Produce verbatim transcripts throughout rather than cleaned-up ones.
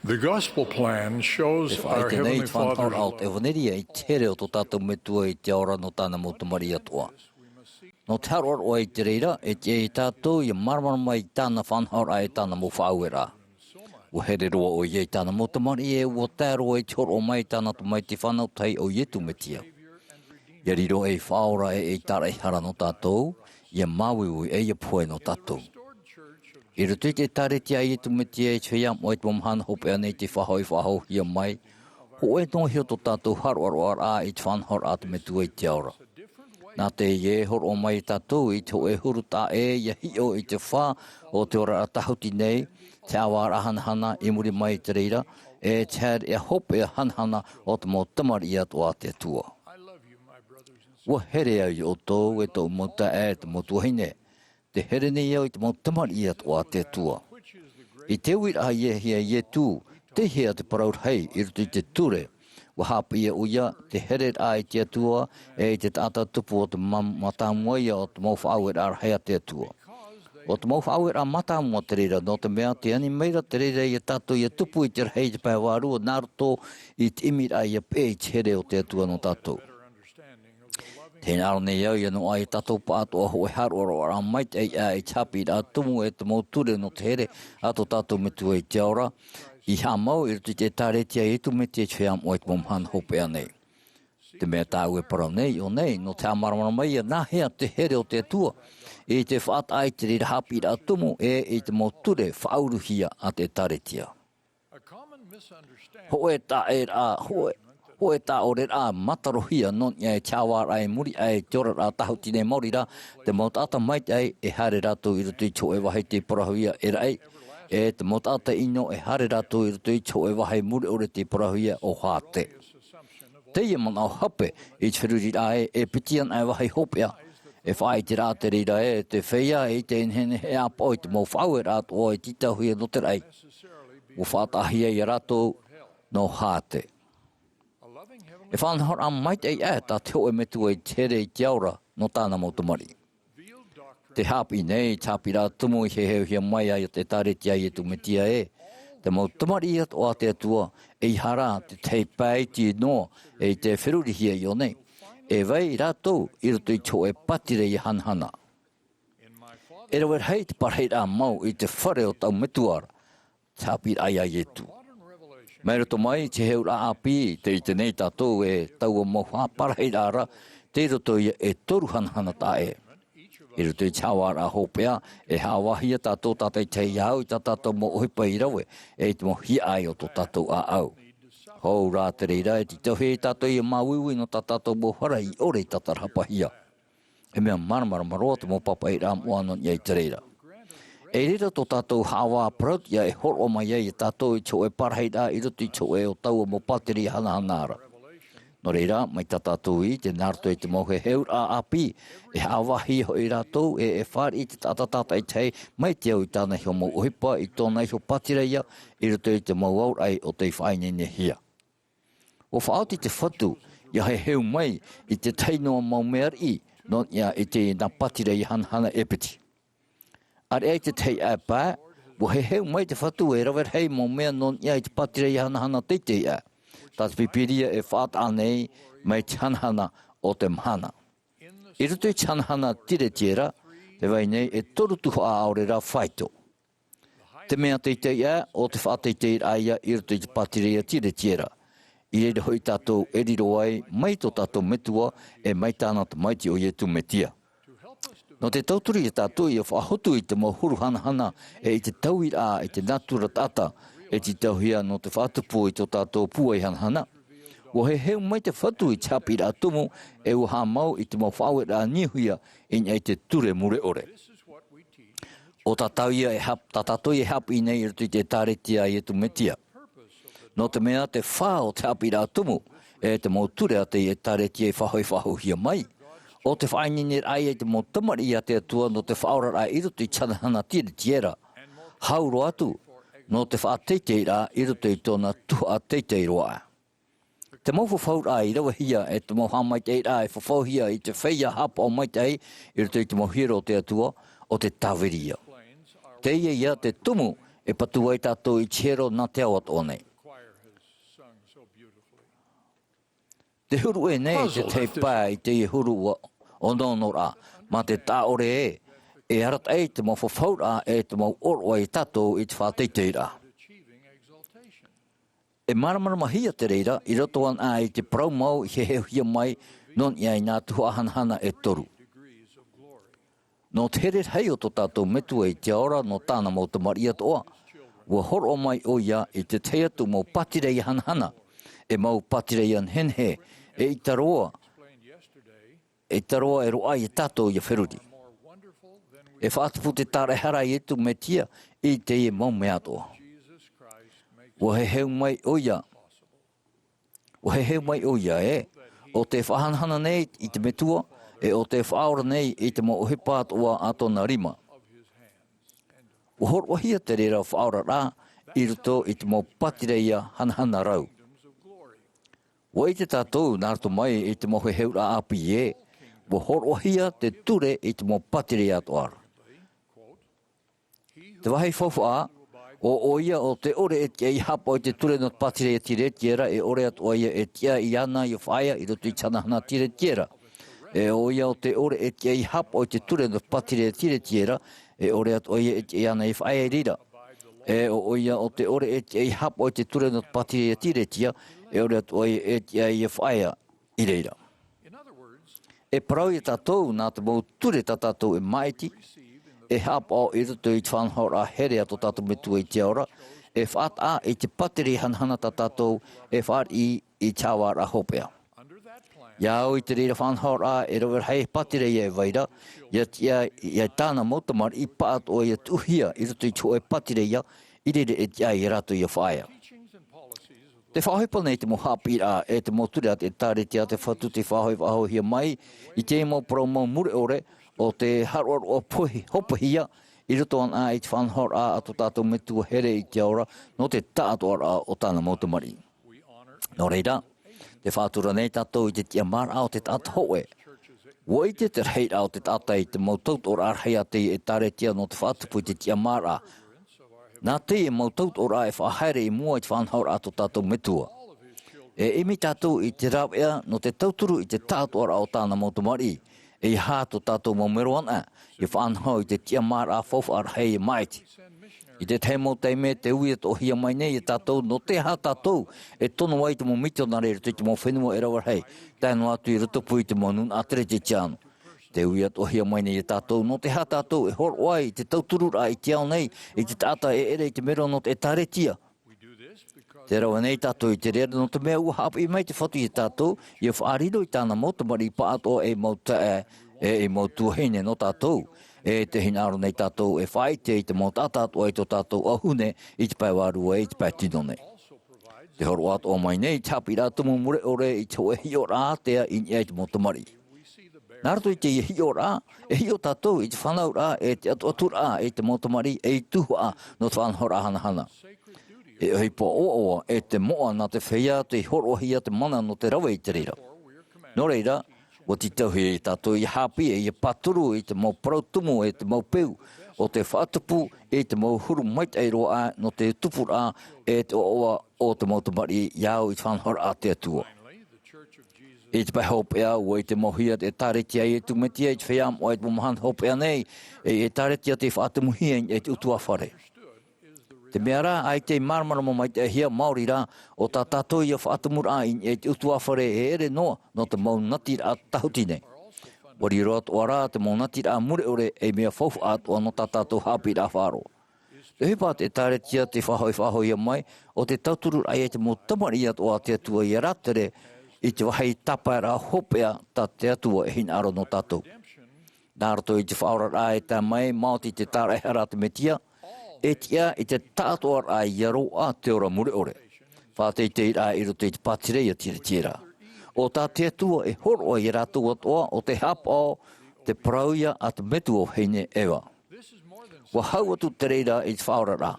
The gospel plan shows our Heavenly Father's love. E faʻaʻite nei te faʻanahoraʻa o te ʻevanelia i te here o tō tātou Metua i te ao ra nō tāna mau tamariʻi atoʻa. Nō te haʻaroʻaroʻa i te reira, e tiʻa ia tātou ia māramarama i tāna faʻanahoraʻa e tāna mau faʻaueraʻa. ʻUa here roa ʻoia i tāna mau tamariʻi e ʻua tae roa i te hōroʻa mai i tāna Tamaiti fānau tahi ʻo Iesu Mesia. ʻIa riro ei Faʻaora e ei Tāraʻehara nō tātou, ʻia māuiui e ʻia pohe nō tātou. I roto i te ʻĒtārētia a Iesu Mesia i te feiā moʻa i te mau mahana hopeʻa nei tei faʻahoʻi faʻahouhia mai, hōʻē noa iho tō tātou haʻaroʻaroʻaraʻa i te faʻanahoraʻa a te Metua i te ao ra. Nā te ē e hōroʻa mai ia tātou i te hōʻē huru taʻa ʻē ʻia hiʻo i te fā o te oraraʻa tāhuti nei, te ʻāvāraʻa hanahana i muri mai i te reira, e te haereʻa hopeʻa hanahana o te mau tamariʻi atoʻa a te Atua. ʻUa here au ia ʻoutou e tōʻu mau taeaʻe, e te mau tuahine, tē here nei au i te mau tamariʻi atoʻa a te Atua. I te uiraʻa a Iehia Iesu, tei hea te parau rahi i roto i te ture, ʻua haʻapiʻi ʻoia, te hereraʻa i te Atua, e i te taʻata tupu o te ma-, mātāmua ia o te mau faʻaueraʻa rahi a te Atua. ʻO te mau faʻaueraʻa mātāmua te reira, nō te mea tē ani mai ra te reira ia tātou ʻia tupu i te rahi i te pae vārua nā roto i te ʻimiraʻa ʻia peʻe i te here o te Atua nō tātou. Tē hinaʻaro nei au ʻia noaʻa ia tātou pāʻatoʻa hōʻē haʻaroʻaroʻaraʻa maitaʻi aʻe i te haʻapiʻiraʻa tumu e te mau ture nō te here a tō tātou Metua i te ao ra, i haʻamau i roto i te ʻĒtārētia a Iesu Mesia i te feiā moʻa i te mau mahana hopeʻa nei. Te mea tāʻu e parau nei iʻō nei, nō te haʻamāramarama ïa nā hea te here o te Atua i te faʻataʻa i te reira haʻapiʻiraʻa tumu e i te mau ture faʻauruhia a te ʻĒtārētia. Hōʻē taʻeraʻa, hōʻē, hōʻē taʻoreraʻa matarohia nō niʻa i te ʻāvāraʻa i muri aʻe i te oraraʻa tāhuti nei maori rā, te mau taʻata maitaʻi e haere rātou i roto i te hōʻē vāhi tei parauhia e raʻi, e te mau taʻata ʻino e haere rātou i roto i te hōʻē vāhi mure ʻore tei parauhia ʻo Hāte. Teie manaʻo hape i te feruriraʻa ē, e piti anaʻe vāhi hopeʻa, e faʻaʻiteraʻa te reira ē, te feiā e ʻite e nehenehe e ʻāpaʻo i te mau faʻaueraʻa atoʻa e tītauhia nō te raʻi, ʻua faʻataʻahia ia rātou nō Hāte. E faʻanahoraʻa maitaʻi aʻe tā te hōʻē Metua i te here i te ao ra nō tāna mau tamariʻi. Tē haʻapiʻi nei te haʻapiʻiraʻa tumu i heheuhia mai ai e te ʻĒtārētia a Iesu Mesia ē, te mau tamariʻi atoʻa a te Atua, ʻeiaha rā te tahi pae iti noa e ʻite e ferurihia iʻō nei, e vai rātou i roto i te hōʻē pātireia hanahana. E rave rahi te parahiraʻa mau i te fare o tāʻu Metua ra, te haʻapiʻiraʻa ia Iesu. Mai roto mai i te heheuraʻa ʻāpī, tē ʻite nei tātou e taua mau parahiraʻa ra, tei roto ia e toru hanahana taʻa ʻē. I roto i te haʻavāraʻa hopeʻa, e haʻavāhia tātou tātaʻitahi ia au i tā tātou mau ʻohipa i rave, e i te mau hiaʻai o tō tātou ʻāʻau. Hou rā te reira e tītauhia ia tātou ʻia māuiui nō tā tātou mau hara i ʻore i tātarahapahia. E mea māramarama roa te mau pāpaʻiraʻa moʻa nō niʻa i te reira. E reira tō tātou haʻavā parautiʻa e hōroʻa mai ai ia tātou i te hōʻē parahiraʻa i roto i te hōʻē o taua mau pātireia hanahana ra. Nō reira, mai tā tātou i ʻite nā roto i te mau heheuraʻa ʻāpī, e haʻavāhia hoʻi rātou e, e fāriʻi te taʻata tātaʻitahi mai te au i tāna iho mau ʻohipa, i tōna iho pātireia, i roto i te mau auraʻa o tei faʻaineinehia. ʻUa faʻaoti te Fatu ʻia heheu mai i te tahi noa mau mea riʻi nō niʻa i teie nā pātireia hanahana e piti. ʻAreʻa i te tahi aʻe pae, ʻua heheu mai te Fatu e rave rahi mau mea nō niʻa i te pātireia hanahana teitei aʻe, tā te Pīpīria e faʻataʻa nei mai te hanahana o te mahana. I roto i te hanahana tiretiera, tē vai nei e toru tuhaʻa ʻaore rā faito. Te mea teitei aʻe, ʻo te faʻateiteiraʻa ïa i roto i te pātireia tiretiera. I reira hoʻi tātou e riro ai, mai tō tātou Metua, e mai tāna Tamaiti ʻo Iesu Mesia. Nō te tauturu ia tātou ʻia faʻahotu i te mau huru hanahana, e i te tauiraʻa, i te nātura taʻata, e tītauhia nō te faʻatupu i tō tātou pūai hanahana. ʻUa heheu mai te Fatu i te haʻapiʻiraʻa tumu, e ʻua haʻamau i te mau faʻaueraʻa niuhia, i niʻa i te ture mure ʻore. ʻO tātou ia e hap-, tā tātou ia e haʻapiʻi nei i roto i te ʻĒtārētia a Iesu Mesia. Nō te mea te fā o te haʻapiʻiraʻa tumu, e te mau ture a te ʻĒtārētia i faʻahoʻi faʻahouhia mai. ʻO te faʻaineineraʻa ïa i te mau tamariʻi a te Atua nō te faʻaoraraʻa i roto i te hanahana tiretiera. Hau roa atu, nō te faʻateiteiraʻa i roto i tōna tuhaʻa teitei roa. Te mau fafauraʻa i ravehia e te mau haʻamaitaʻiraʻa e fafauhia i te feiā haʻapaʻo maitaʻi i roto i te mau hiero o te Atua, ʻo te tāviri ïa. Teie ïa te tumu E patu ai tātou i te hiero nā te ao atoʻa nei. Te huru ʻē nei te tahi pae i teie huru ua onoonoraʻa, mā te taʻa ʻore ē, e arataʻi te mau fafauraʻa e te mau ʻōroʻa ia tātou i te faʻateiteiraʻa. E māramaramahia te reira i roto anaʻe i te parau mau i heheuhia mai nō niʻa i nā tuhaʻa hanahana e toru. Nō te here rahi o tō tātou Metua i te ao ra nō tāna mau tamariʻi atoʻa, ua hōroʻa mai ʻoia i te tahi atu mau pātireia hanahana, e mau pātireia nehenehe, e ʻita roa, e ʻita roa e roaʻa ia tātou ia feruri. E faʻatupu te tāraʻehara a Iesu Mesia i teie mau mea atoʻa. Ua heheu mai ʻoia, ua heheu mai ʻoia ē, ʻo tē faʻahanahana nei i te Metua, e ʻo tē faʻaora nei i te mau ʻohipa atoʻa a tōna rima. Ua hōroʻahia te reira faʻaoraraʻa i roto i te mau pātireia hanahana rau. Ua ʻite tātou nā roto mai i te mau heheuraʻa ʻāpī ē, ua hōroʻahia te ture i te mau pātireia atoʻa ra. Te vāhi faufaʻa, ʻo ʻoia ʻo tē ʻore e tiʻa ia haʻapaʻo i te ture nō te pātireia tīretiera, e ʻore atoʻa ia e tiʻa iāna ia faʻaea i roto i te hanahana tīretiera. E ʻoia ʻo tē ʻore e tiʻa ia haʻapaʻo i te ture nō te pātireia tīretiera, e ʻore atoʻa ia e tiʻa iāna ia faʻaea i reira. E ʻoia ʻo tē ʻore e tiʻa ia haʻapaʻo i te ture nō te pātireia tīretia, e ʻore atoʻa ia e tiʻa ia faʻaea i reira. E parau ia tātou nā te mau ture tā tātou e māʻiti, e haʻapaʻo i roto i te faʻanahoraʻa here a tō tātou Metua i te ao ra, e faʻataʻa i te pātireia hanahana tā tātou e fāriʻi i te hāvaraʻa hopeʻa. Ia au i te reira faʻanahoraʻa e rave rahi pātireia e vai ra, ia tiʻa ia tāna mau tamariʻi pāʻatoʻa ia tuʻuhia i roto i te hōʻē pātireia, i reira e tiʻa ia rātou ia faʻaea. Te faʻaʻohipa nei te mau haʻapiʻiraʻa e te mau ture a te ʻĒtārētia a te Fatu tei faʻahoʻi-, faʻahoʻihia mai i te mau parau mau mure ʻore, ʻo tē haroʻaroʻa pohi-, hopehia i roto anaʻe i te faʻanahoraʻa a tō tātou Metua here i te ao ra nō te taʻatoʻaraʻa o tāna mau tamariʻi. Nō reira, tē faʻatura nei tātou i te tiʻamāraʻa o te taʻata hōʻē. Ua ʻite te rahiraʻa o te taʻata i te mau tautoʻoraʻa rahi a te ʻĒtārētia nō te faʻatupu i te tiʻamāraʻa. Nā teie mau tautoʻoraʻa e faʻahaere i mua i te faʻanahoraʻa a tō tātou Metua. E ʻimi tātou i te rāveʻa nō te tauturu i te taʻatoʻaraʻa o tāna mau tamariʻi, ʻeiaha tō tātou mau mero anaʻe, ia faʻanaho i te tiʻamāraʻa faufaʻa rahi e māʻiti. I te tahi mau taime tē ui atoʻahia mai nei ia tātou nō te aha tātou e tono ai i te mau mitionare i roto i te mau fenua e rave rahi, tae noa atu i rotopū i te mau nūnaʻa Kerisetiano. Tē ui atoʻahia mai nei ia tātou nō te aha tātou e hōroʻa ai i te tautururaʻa i te ao nei, i te taʻata e ʻere i te mero nō te ʻĒtārētia. Tē rave nei tātou i te reira nō te mea ua haʻapiʻi mai te Fatu ia tātou, ia faʻariro i tāna mau tamariʻi pāʻatoʻa ei mau taeaʻe, e ei mau tuahine nō tātou. E tē hinaʻaro nei tātou e faʻaʻite i te mau taʻata atoʻa i tō tātou auhune i te pae vārua, i te pae tino nei. Tē hōroʻa atoʻa mai nei te haʻapiʻiraʻa tumu mure ʻore i te hōʻē hiʻoraʻa ātea i niʻa i te mau tamariʻi. Nā roto i teie hiʻoraʻa, e hiʻo tātou i te fānauraʻa, e te atuaturaʻa i te mau tamariʻi ei tuhaʻa nō te faʻanahoraʻa hanahana. E ʻohipa ʻoaʻoa e te moʻa nā te feiā tei hōroʻahia te mana nō te rave i te reira. Nō reira, ua tītauhia ia tātou ia haʻapiʻi, ia pāturu i te mau parau tumu, e te mau peu, ʻo tē faʻatupu i te mau huru maitaʻi roa aʻe nō te tupuraʻa, e te ʻoaʻoa o te mau tamariʻi ia au i te faʻanahoraʻa a te Atua. I te pae hopeʻa, ua ʻite mauhia te ʻĒtārētia a Iesu Mesia i te feiā moʻa i te mau mahana hopeʻa nei, e ʻĒtārētia tei faʻatumuhia i te ʻutuāfare. Te mea rā, ʻaita i māramarama maitaʻihia maori rā, ʻo tā tātou ia faʻatumuraʻa i te ʻutuāfare e ʻere noa nō te mau natiraʻa tāhuti nei. Ua riro atoʻa rā te mau natiraʻa mure ʻore ei mea faufaʻa atoʻa nō tā tātou haʻapiʻiraʻa faʻaroʻo. Te ʻohipa a te ʻĒtārētia tei faʻahoʻi-faʻahoʻihia mai, ʻo te tautururaʻa ia i te mau tamariʻi atoʻa a te Atua ia rātere i te vāhi tāpaeraʻa hopeʻa tā te Atua e hinaʻaro nō tātou. Nā roto i te faʻaoraraʻa e tae mai, maoti i te tāraʻehara a te Mesia, e tiʻa i te taʻatoʻaraʻa ia roaʻa te ora mure ʻore. Faʻateiteiraʻa i roto i te pātireia tīretiera. ʻO tā te Atua e hōroʻa ia rātou atoʻa, ʻo tē haʻapaʻo te parau ia a te metua vahine Eva. Ua hau atu te reira i te faʻaoraraʻa.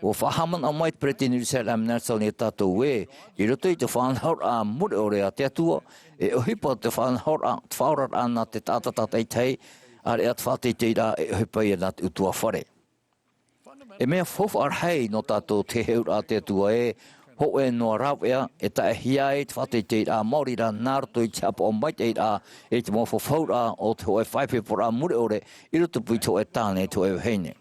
Ua faʻahaʻamanaʻo mai te peresideni Russell M. Nelson ia tātou ē, i roto i te faʻanahoraʻa mure ʻore a te Atua, e ʻohipa te faʻanahoraʻa, te faʻaoraraʻa nā te taʻata tātaʻitahi, ʻāreʻa te faʻateiteiraʻa e ʻohipa ia nā te ʻutuāfare. E mea faufaʻa rahi nō tātou te heheuraʻa a te Atua ē, hōʻē noa rāveʻa e taʻehia ai te faʻateiteiraʻa maori ra nā roto i te haʻapaʻo maitaʻiraʻa i te mau fafauraʻa o te hōʻē faʻaipoiporaʻa mure ʻore i rotopū i te hōʻē tāne, te hōʻē vahine.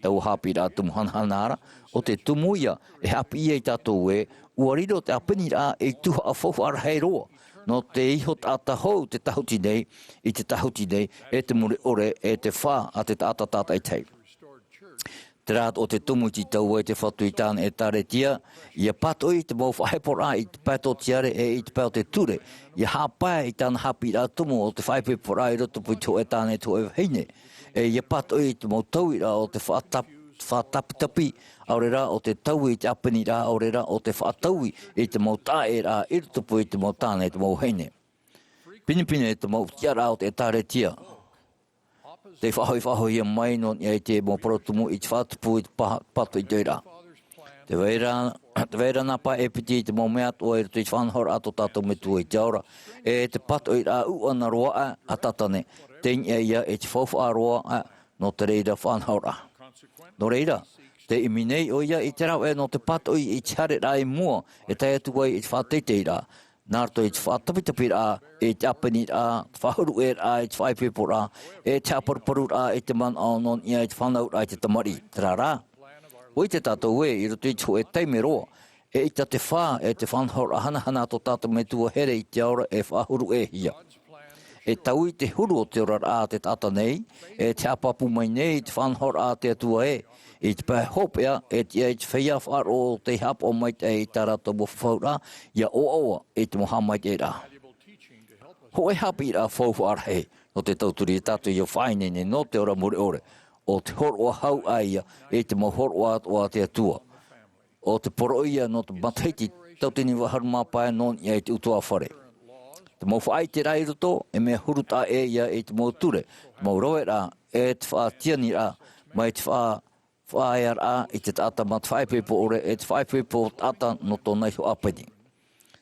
Taua haʻapiʻiraʻa tumu hanahana ra, ʻo te tumu ia e haʻapiʻi ai tātou ē, ʻua riro te ʻāpeniraʻa ei tuhaʻa faufaʻa rahi roa nō te iho taʻata hou te tāhuti nei, i te tāhuti nei, e te mure ʻore, e te fā a te taʻata tātaʻitahi. Terā atoʻa te tumu i tītau ai te Fatu i tāna ʻĒtārētia, ʻia pātoʻi i te mau faʻaipoiporaʻa i te pae tōtiare e i te pae o te ture, ʻia haʻapae i tāna haʻapiʻiraʻa tumu o te faʻaipoiporaʻa i rotopū i te hōʻē tāne, te hōʻē vahine, e ʻia pātoʻi i te mau tauiraʻa o te faʻatap-, faʻatapitapi, ʻaore rā ʻo te taui i te ʻāpeniraʻa, ʻaore rā ʻo te faʻataui i te mau taʻaʻēraʻa i rotopū i te mau tāne, te mau vahine. Pinepine te mau tiʻaraʻa o te ʻĒtārētia. Tē faʻahoʻi-faʻahoʻihia mai nō niʻa i te mau parau tumu i te faʻatupu i te pā-, pātoʻitoʻiraʻa. Tē vai ra, tē vai ra nā pae e piti i te mau mea atoʻa i roto i te faʻanahoraʻa a tō tātou Metua i te ao ra, e te pātoʻiraʻa ʻuʻana roa aʻe a Tātane, tei niʻa ia i te faufaʻa roa aʻe nō te reira faʻanahoraʻa. Nō reira, tē ʻimi nei ʻoia i te rāveʻa nō te pātoʻi i te haereraʻa i mua e tae atu ai i te faʻateiteiraʻa, nā roto i te faʻatapitapiraʻa, i te ʻāpeniraʻa, te faʻahuru ʻē raʻa, i te faʻaipoiporaʻa, e te haʻaparuparuraʻa i te manaʻo nō niʻa i te fānauraʻa i te tamariʻi. Terā rā, ʻua ʻite tātou ē, i roto i te hōʻē taime roa, eʻita te fā, e te faʻanahoraʻa hanahana a tō tātou Metua here i te ao ra e faʻahuru ʻēhia. E taui te huru o te oraraʻa a te taʻata nei, e te haʻapāpū mai nei i te faʻanahoraʻa a te Atua ē, i te pae hopeʻa, e tiʻa i te feiā faʻaroʻo tei haʻapaʻo maitaʻi i tā rātou mau fafauraʻa, ʻia ʻoaʻoa i te mau haʻamaitaʻiraʻa. Hōʻē haʻapiʻiraʻa faufaʻa rahi, nō te tauturu ia tātou ʻia faʻaineine nō te ora mure ʻore, ʻo te hōroʻa hau aʻe ia i te mau hōroʻa atoʻa a te Atua. ʻO te poroʻi ia nō te matahiti tauatini vaʻu ʻahuru mā pae nō niʻa i te ʻutuāfare. Te mau faʻaʻiteraʻa i roto, e mea huru taʻa ʻē ia i te mau ture, te mau raveraʻa, e te faʻatianiraʻa, mai te faʻa-, faʻaearaʻa i te taʻata mā te faʻaipoipo ʻore, e te faʻaipoipo taʻata nō tōna iho ʻāpeni.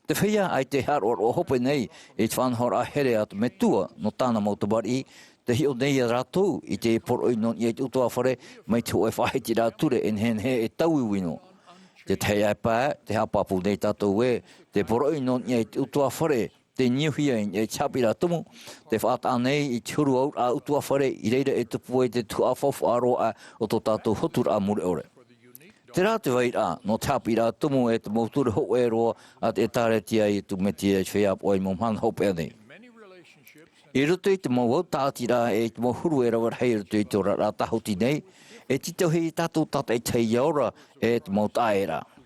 Te feiā ʻaita e haʻaroʻaroʻa hope nei i te faʻanahoraʻa here a te Metua nō tāna mau tamariʻi, tē hiʻo nei ia rātou i te poroʻi nō niʻa i te ʻutuāfare mai te hōʻē faʻahitiraʻa ture e nehenehe e tauiui noa. Tē tahi aʻe paʻi, tē haʻapāpū nei tātou ē, te poroʻi nō niʻa i te ʻutuāfare, tē niuhia i niʻa i te haʻapiʻiraʻa tumu, tē faʻataʻa nei i te huru auraʻa ʻutuāfare i reira e tupu ai te tuhaʻa faufaʻa roa aʻe o tō tātou hoturaʻa mure ʻore. Terā te vairaʻa, nō te haʻapiʻiraʻa tumu e te mau ture hōʻē roa a te ʻĒtārētia a Iesu Mesia i te feiā ʻāpoʻo i te mau mahana hopeʻa nei. I roto i te mau au tāʻatiraʻa e i te mau huru e rave rahi i roto i te oraraʻa tāhuti nei, e tītauhia ia tātou tātaʻitahi ʻia ora e te mau taʻaʻēraʻa.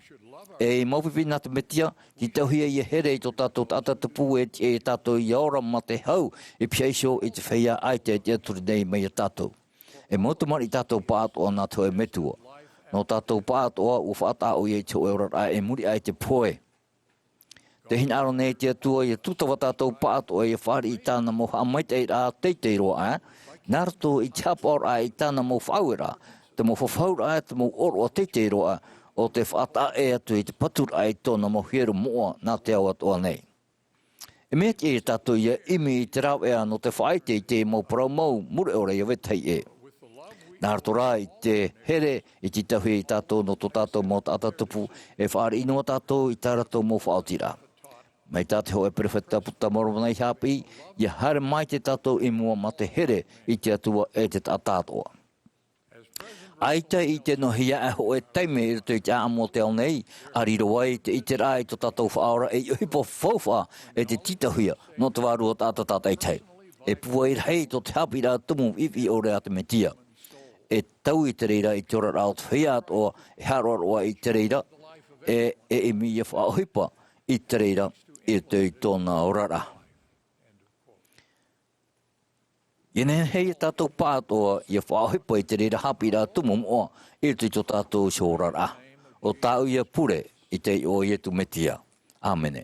E i mau pipi nā te Mesia, tītauhia ʻia here i tō tātou taʻata tupu e tiʻa ia tātou ʻia ora mā te hau, e pihaʻi iho i te feiā ʻaita e tiʻaturi nei mai ia tātou. E mau tamariʻi tātou pāʻatoʻa nā te hōʻē Metua. Nō tātou pāʻatoʻa, ʻua faʻataʻa ʻoia i te hōʻē oraraʻa e muri aʻe i te pohe. Tē hinaʻaro nei te Atua ʻia tūtava tātou pāʻatoʻa ʻia fāriʻi i tāna mau haʻamaitaʻiraʻa teitei roa aʻe, nā roto i te haʻapaʻoraʻa i tāna mau faʻaueraʻa, te mau fafauraʻa, te mau ʻōroʻa teitei roa aʻe, ʻo tē faʻataʻa ʻē atu i te paturaʻa i tōna mau hiero moʻa nā te ao atoʻa nei. E mea tiʻa ia tātou ʻia ʻimi i te rāveʻa nō te faʻaʻite i te mau parau mau mure ʻore ʻia vetahi ʻē. Nā roto rā i te here i tītauhia ia tātou nō tō tātou mau taʻata tupu, e fāriʻi noa tātou i tā rātou mau faʻaotiraʻa. Mai tā te hōʻē perofeta Puta Moromona i haʻapiʻi, ʻia haere maitaʻi tātou i mua mā te here i te Atua e te taʻata atoʻa. ʻAita i ʻite noa hia e hōʻē taime i roto i te ʻāʻamu o te ao nei, ʻa riro ai te ʻiteraʻa i tō tātou Faʻaora ei ʻohipa faufaʻa e te tītauhia nō te vārua taʻata tātaʻitahi. E pūai rahi tō te haʻapiʻiraʻa tumu viʻiviʻi ʻore a te Mesia. E taui te reira i te oraraʻa o te feiā atoʻa, e haʻaroʻaroʻa i te reira, e, e ʻimi ʻia faʻaʻohipa i te reira i roto i tōna oraraʻa. ʻIa nehenehe ia tātou pāʻatoʻa ʻia faʻaʻohipa i te reira haʻapiʻiraʻa tumu moʻa i roto i tō tātou iho oraraʻa. ʻO tāʻu ia pure i te iʻoa o Iesu Mesia. ʻĀmene.